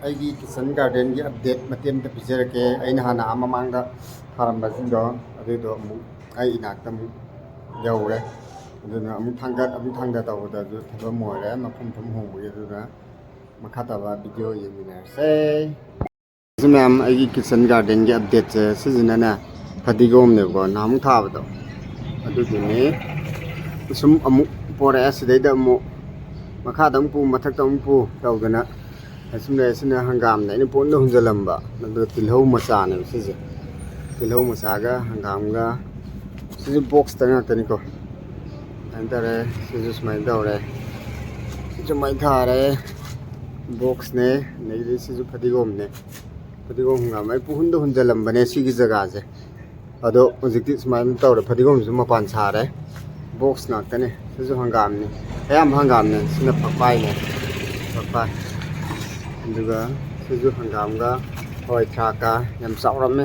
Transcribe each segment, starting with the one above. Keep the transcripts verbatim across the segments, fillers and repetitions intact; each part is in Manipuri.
ꯑꯩꯒꯤ ꯀꯤꯆꯟ ꯒꯥꯔꯗꯦꯟꯒꯤ ꯑꯞꯗꯦꯠ ꯃꯇꯦꯛ ꯑꯃꯇ ꯄꯤꯖꯔꯛꯀꯦ꯫ ꯑꯩꯅ ꯍꯥꯟꯅ ꯑꯥ ꯃꯃꯥꯡꯗ ꯊꯥꯔꯝꯕꯁꯤꯡꯗꯣ, ꯑꯗꯨꯗꯣ ꯑꯃꯨꯛ ꯑꯩ ꯏꯅꯥꯛꯇ ꯑꯃꯨꯛ ꯌꯧꯔꯦ꯫ ꯑꯗꯨꯅ ꯑꯃꯨꯛ ꯊꯥꯡꯒꯠ ꯑꯃꯨꯛ ꯊꯥꯡꯗ ꯇꯧꯕꯗꯁꯨ ꯐꯤꯕꯝ ꯑꯣꯏꯔꯦ, ꯃꯐꯝ ꯃꯐꯝ ꯍꯣꯡꯕꯒꯤ꯫ ꯑꯗꯨꯅ ꯃꯈꯥ ꯇꯥꯕ ꯚꯤꯗꯤꯑꯣ ꯌꯦꯡꯃꯤꯟꯅꯔꯁꯦ꯫ ꯁꯤ ꯃꯌꯥꯝ, ꯑꯩꯒꯤ ꯀꯤꯆꯟ ꯒꯥꯔꯗꯦꯟꯒꯤ ꯑꯞꯗꯦꯠꯁꯦ ꯁꯤꯁꯤꯅꯅꯦ, ꯐꯗꯤꯒꯣꯝꯅꯦꯕꯀꯣ, ꯅꯍꯥꯟꯃꯨꯛ ꯊꯥꯕꯗꯣ, ꯑꯗꯨꯗꯨꯅꯦ꯫ ꯁꯨꯝ ꯑꯃꯨꯛ ꯄꯣꯔꯛꯑꯦ, ꯁꯤꯗꯩꯗ ꯑꯃꯨꯛ ꯃꯈꯥꯗ ꯑꯃꯨꯛ ꯄꯨ, ꯃꯊꯛꯇ ꯑꯃꯨꯛ ꯄꯨ ꯇꯧꯗꯅ꯫ ꯑꯁꯨꯝ ꯂꯩ꯫ ꯑꯁꯤꯅ ꯍꯪꯒꯥꯝꯅꯦ, ꯑꯩꯅ ꯄꯣꯠꯅ ꯍꯨꯟꯖꯜꯂꯝꯕ꯫ ꯑꯗꯨꯒ ꯇꯤꯜꯍꯧ ꯃꯆꯥꯅꯦꯕ ꯁꯤꯁꯦ꯫ ꯇꯤꯜꯍꯧ ꯃꯆꯥꯒ ꯍꯪꯒꯥꯝꯒ꯫ ꯁꯤꯁꯨ ꯕꯣꯛꯁꯇ ꯉꯥꯛꯇꯅꯤꯀꯣ꯫ ꯁꯨꯃꯥꯏꯅ ꯇꯧꯔꯦ꯫ ꯁꯤꯁꯨ ꯁꯨꯃꯥꯏꯅ ꯇꯧꯔꯦ꯫ ꯁꯤꯁꯨ ꯃꯩ ꯊꯥꯔꯦ꯫ ꯕꯣꯛꯁꯅꯦ꯫ ꯑꯗꯒꯤꯗꯤ ꯁꯤꯁꯨ ꯐꯗꯤꯒꯣꯝꯅꯦ꯫ ꯐꯗꯤꯒꯣꯝ ꯍꯪꯒꯥꯝ ꯑꯩ ꯄꯨꯍꯨꯟꯗ ꯍꯨꯟꯖꯜꯂꯝꯕꯅꯦ ꯁꯤꯒꯤ ꯖꯒꯥꯁꯦ꯫ ꯑꯗꯣ ꯍꯧꯖꯤꯛꯇꯤ ꯁꯨꯃꯥꯏꯅ ꯇꯧꯔꯦ, ꯐꯗꯤꯒꯣꯝꯁꯨ ꯃꯄꯥꯟ ꯁꯥꯔꯦ꯫ ꯕꯣꯛꯁ ꯉꯥꯛꯇꯅꯦ꯫ ꯁꯤꯁꯨ ꯍꯪꯒꯥꯝꯅꯤ, ꯑꯌꯥꯝꯕ ꯍꯪꯒꯥꯝꯅꯦ꯫ ꯁꯤꯅ ꯐꯛꯄꯥꯏꯅꯦ, ꯐꯛꯄꯥꯏ꯫ ꯑꯗꯨꯒ ꯁꯤꯁꯨ ꯍꯪꯒꯥꯝꯒ ꯍꯋꯥꯏ ꯊ꯭ꯔꯥꯛꯀ ꯌꯥꯝ ꯆꯥꯎꯔꯝꯃꯦ꯫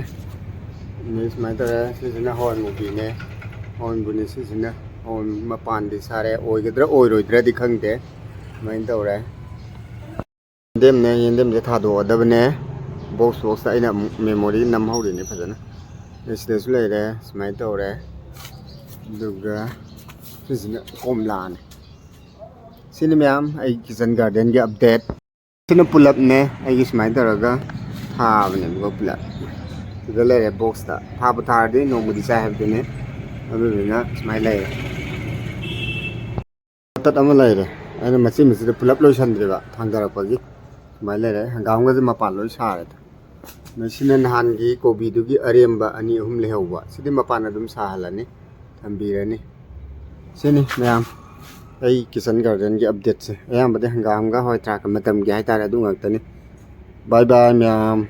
ꯑꯗꯩ ꯁꯨꯃꯥꯏꯅ ꯇꯧꯔꯦ꯫ ꯁꯤꯁꯤꯅ ꯍꯋꯥꯏ ꯃꯨꯕꯤꯅꯦ, ꯍꯋꯥꯏ ꯃꯨꯕꯤꯅꯦ꯫ ꯁꯤꯁꯤꯅ ꯍꯋꯥꯏ ꯃꯄꯥꯟꯗꯤ ꯁꯥꯔꯦ, ꯑꯣꯏꯒꯗ꯭ꯔꯥ ꯑꯣꯏꯔꯣꯏꯗ꯭ꯔꯗꯤ ꯈꯪꯗꯦ꯫ ꯁꯨꯃꯥꯏꯅ ꯇꯧꯔꯦ꯫ ꯌꯦꯟꯗꯦꯝꯅꯦ, ꯌꯦꯟꯗꯦꯝꯁꯦ ꯊꯥꯗꯣꯛꯑꯗꯕꯅꯦ꯫ ꯕꯣꯛꯁ ꯕꯣꯛꯁꯇ ꯑꯩꯅ ꯑꯃꯨꯛ ꯃꯦꯃꯣꯔꯤ ꯅꯝꯍꯧꯔꯤꯅꯦ ꯐꯖꯅ꯫ ꯑꯗꯩ ꯁꯤꯗꯁꯨ ꯂꯩꯔꯦ꯫ ꯁꯨꯃꯥꯏꯅ ꯇꯧꯔꯦ꯫ ꯑꯗꯨꯒ ꯁꯤꯁꯤꯅ ꯀꯣꯝꯂꯥꯅꯦ꯫ ꯁꯤꯅꯤ ꯃꯌꯥꯝ ꯑꯩ ꯀꯤꯆꯟ ꯒꯥꯔꯗꯦꯟꯒꯤ ꯑꯞꯗꯦꯠ꯫ ꯁꯤꯅ ꯄꯨꯂꯞꯅꯦ ꯑꯩꯒꯤ ꯁꯨꯃꯥꯏꯅ ꯇꯧꯔꯒ ꯊꯥꯕꯅꯦꯕꯀꯣ ꯄꯨꯂꯞ꯫ ꯁꯤꯗ ꯂꯩꯔꯦ ꯕꯣꯛꯁꯇ꯫ ꯊꯥꯕꯨ ꯊꯥꯔꯗꯤ ꯅꯣꯡꯃꯗꯤ ꯆꯥꯏ ꯍꯥꯏꯕꯗꯨꯅꯤ꯫ ꯑꯗꯨꯗꯨꯅ ꯁꯨꯃꯥꯏꯅ ꯂꯩꯔꯦ꯫ ꯇꯠ ꯑꯃ ꯂꯩꯔꯦ꯫ ꯑꯩꯅ ꯃꯆꯤ ꯃꯆꯤꯗ ꯄꯨꯂꯞ ꯂꯣꯏꯁꯟꯗ꯭ꯔꯤꯕ ꯊꯥꯡꯗꯔꯛꯄꯒꯤ꯫ ꯁꯨꯃꯥꯏꯅ ꯂꯩꯔꯦ꯫ ꯍꯪꯒꯥꯝꯒꯁꯦ ꯃꯄꯥꯟ ꯂꯣꯏ ꯁꯥꯔꯦ꯫ ꯃꯁꯤꯅ ꯅꯍꯥꯟꯒꯤ ꯀꯣꯕꯤꯗꯨꯒꯤ ꯑꯔꯦꯝꯕ ꯑꯅꯤ ꯑꯍꯨꯝ ꯂꯩꯍꯧꯕ꯫ ꯁꯤꯗꯤ ꯃꯄꯥꯟ ꯑꯗꯨꯝ ꯁꯥꯍꯜꯂꯅꯤ, ꯊꯝꯕꯤꯔꯅꯤ꯫ ꯁꯤꯅꯤ ꯃꯌꯥꯝ ꯑꯩ ꯀꯤꯆꯟ ꯒꯥꯔꯗꯦꯟꯒꯤ ꯑꯞꯗꯦꯠꯁꯦ꯫ ꯑꯌꯥꯝꯕꯗꯤ ꯍꯪꯒꯥꯝꯒ ꯍꯋꯥꯏ ꯊ꯭ꯔꯥꯛꯀ ꯃꯇꯝꯒꯤ ꯍꯥꯏꯇꯥꯔꯦ, ꯑꯗꯨ ꯉꯥꯛꯇꯅꯤ꯫ ꯕꯥꯏ ꯕꯥꯏ ꯃꯌꯥꯝ꯫